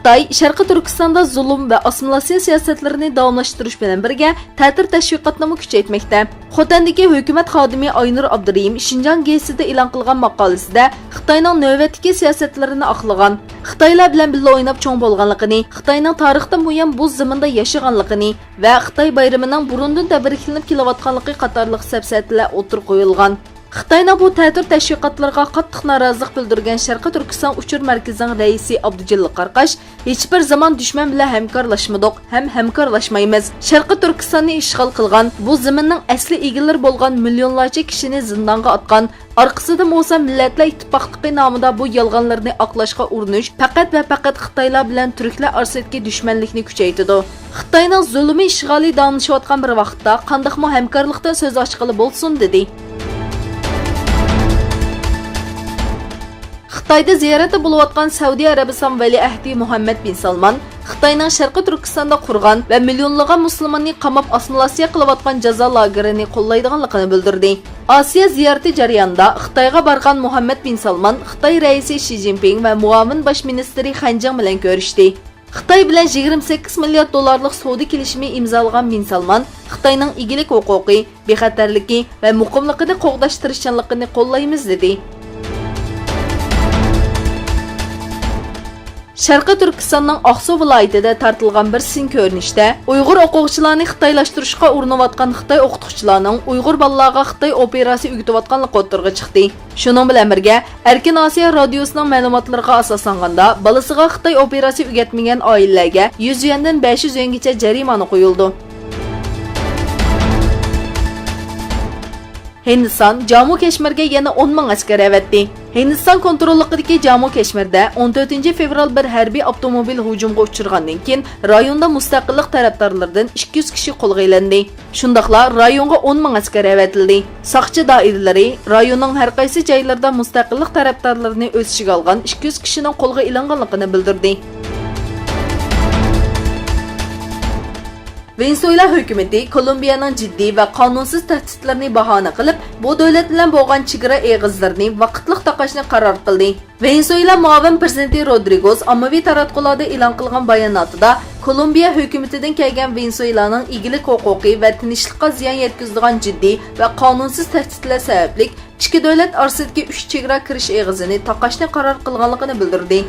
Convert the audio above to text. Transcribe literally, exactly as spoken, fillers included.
خىتاي شەرقىي تۈركىستاندا زۇلۇم ۋە ئاسسىمىلياتسىيە سىياسەتلىرىنى داۋاملاشتۇرۇش بىلەن بىرگە، تەتۈر تەشۋىقاتنىمۇ كۈچەيتمەكتە. خوتەندىكى ھۆكۈمەت خادىمى ئاينۇر ئابدۇرېھىم شىنجاڭ گېزىتىدە ئېلان قىلغان ماقالىسىدە خىتاينىڭ نۆۋەتتىكى سىياسەتلىرىنى ئاقلىغان، خىتايلار بىلەن بىللە ئويناپ چوڭ بولغانلىقىنى، خىتاينىڭ تارىختىن بۇيان بۇ زېمىندا ياشىغانلىقىنى ۋە خىتاي بايرىمىنىڭ بۇرۇندىن تەبرىكلىنىپ كېلىۋاتقانلىقى قاتارلىق سەپسەتىلەر ئوتتۇرىغا قويۇلغان. خىتاينىڭ بۇ تەتۈر تەشۋىقاتلىرىغا قاتتىق نارازىلىق بىلدۈرگەن شەرقىي تۈركىستان ئۇچۇر مەركىزىنىڭ رەئىسى ئابدۇجېلىل قاراقاش، ھېچبىر زامان دۈشمەن بىلەن ھەمكارلاشمىدۇق ھەم ھەمكارلاشمايمىز. شەرقىي تۈركىستاننى ئىشغال قىلغان، بۇ زېمىننىڭ ئەسلى ئىگىلىرى بولغان مىليونلارچە كىشىنى زىندانغا ئاتقان، ئارقىسىدىن بولسا مىللەتلەر ئىتتىپاقلىقى نامىدا بۇ يالغانلىرىنى ئاقلاشقا ئۇرۇنۇش پەقەت ۋە پەقەت خىتايلار بىلەن تۈركلەر ئارىسىدىكى دۈشمەنلىكنى كۈچەيتىدۇ. خىتاينىڭ زۇلۇمىي ئىشغالى داۋاملىشىۋاتقان بىر ۋاقىتتا قانداقمۇ ھەمكارلىقتىن سۆز ئاچقىلى بولسۇن، دېدى. خىتايدا زىيارەتتە بولۇۋاتقان سەئۇدى ئەرەبىستان ۋەلىئەھدى مۇھەممەد بىن سالمان خىتاينىڭ شەرقىي تۈركىستاندا قۇرغان ۋە مىليونلىغان مۇسۇلماننى قاماپ ئاسسىمىلياتسىيە قىلىۋاتقان جازا لاگېرىنى قوللايدىغانلىقىنى بىلدۈردى. ئاسىيا زىيارىتى جەريانىدا خىتايغا بارغان مۇھەممەد بىن سالمان خىتاي رەئىسى شى جىنپىڭ ۋە مۇئاۋىن باش مىنىستىرى خەن جىڭ بىلەن كۆرۈشتى. خىتاي بىلەن يىگىرمە سەككىز مىليارد دوللارلىق سودا كېلىشىمى ئىمزالىغان بىن سالمان خىتاينىڭ ئىگىلىك ھوقۇقى، بىخەتەرلىكى ۋە مۇقىملىقىنى قوغداش تىرىشچانلىقىنى قوللايمىز، دېدى. شەرقىي تۈركىستاننىڭ ئاقسۇ ۋىلايىتىدە تارتىلغان بىر سىن كۆرۈنۈشتە ئۇيغۇر ئوقۇغۇچىلارنى خىتايلاشتۇرۇشقا ئۇرۇنۇۋاتقان خىتاي ئوقۇتقۇچىلارنىڭ ئۇيغۇر بالىلارغا خىتاي ئوپېراسى ئۆگىتىۋاتقانلىقى ئوتتۇرىغا چىقتى. شۇنىڭ بىلەن بىرگە، ئەركىن ئاسىيا رادىيوسىنىڭ مەلۇماتلىرىغا ئاساسلانغاندا، بالىسىغا خىتاي ئوپېراسى ئۆگەتمىگەن ئائىلىلەرگە يۈز يۈەندىن بەش يۈز يۈەنگىچە جەرىمانە قويۇلىدۇ. ھىندىستان جامۇ كەشمىرگە يەنە ئون مىڭ ئەسكەر ئەۋەتتى. ھىندىستان كونتروللۇقىدىكى جامۇ كەشمىردە ئون تۆتىنچى فېۋرال بىر ھەربىي ئاپتوموبىل ھۇجۇمغا ئۇچرىغاندىن كېيىن، رايوندا مۇستەقىللىق تەرەپدارلىرىدىن ئىككى يۈز كىشى قولغا ئېلىندى. شۇنداقلا رايونغا ئون مىڭ ئەسكەر ئەۋەتىلدى. ساقچى دائىرىلىرى رايوننىڭ ھەر قايسى جايلىرىدا مۇستەقىللىق تەرەپدارلىرىنى ئۆز ئىچىگە ئالغان ئىككى يۈز كىشىنىڭ قولغا ئېلىنغانلىقىنى بىلدۈردى. ۋېنېسۇېلا ھۆكۈمىتى كولومبىيەنىڭ جىددىي ۋە قانۇنسىز تەھدىتلىرىنى باھانە قىلىپ، بۇ دۆلەت بىلەن بولغان چېگرا ئېغىزلىرىنى ۋاقىتلىق تاقاشنى قارار قىلدى. ۋېنېسۇېلا مۇئاۋىن پىرېزىدېنتى رودرىگوز ئاممىۋى تاراتقۇلاردا ئېلان قىلغان باياناتىدا، كولومبىيە ھۆكۈمىتىدىن كەلگەن ۋېنېسۇېلانىڭ ئىگىلىك ھوقۇقى ۋە تىنچلىققا زىيان يەتكۈزىدىغان جىددىي ۋە قانۇنسىز تەھدىتلەر سەۋەبلىك، ئىككى دۆلەت ئارىسىدىكى ئۈچ چېگرا كىرىش ئېغىزىنى تاقاشنى قارار قىلغانلىقىنى بىلدۈردى.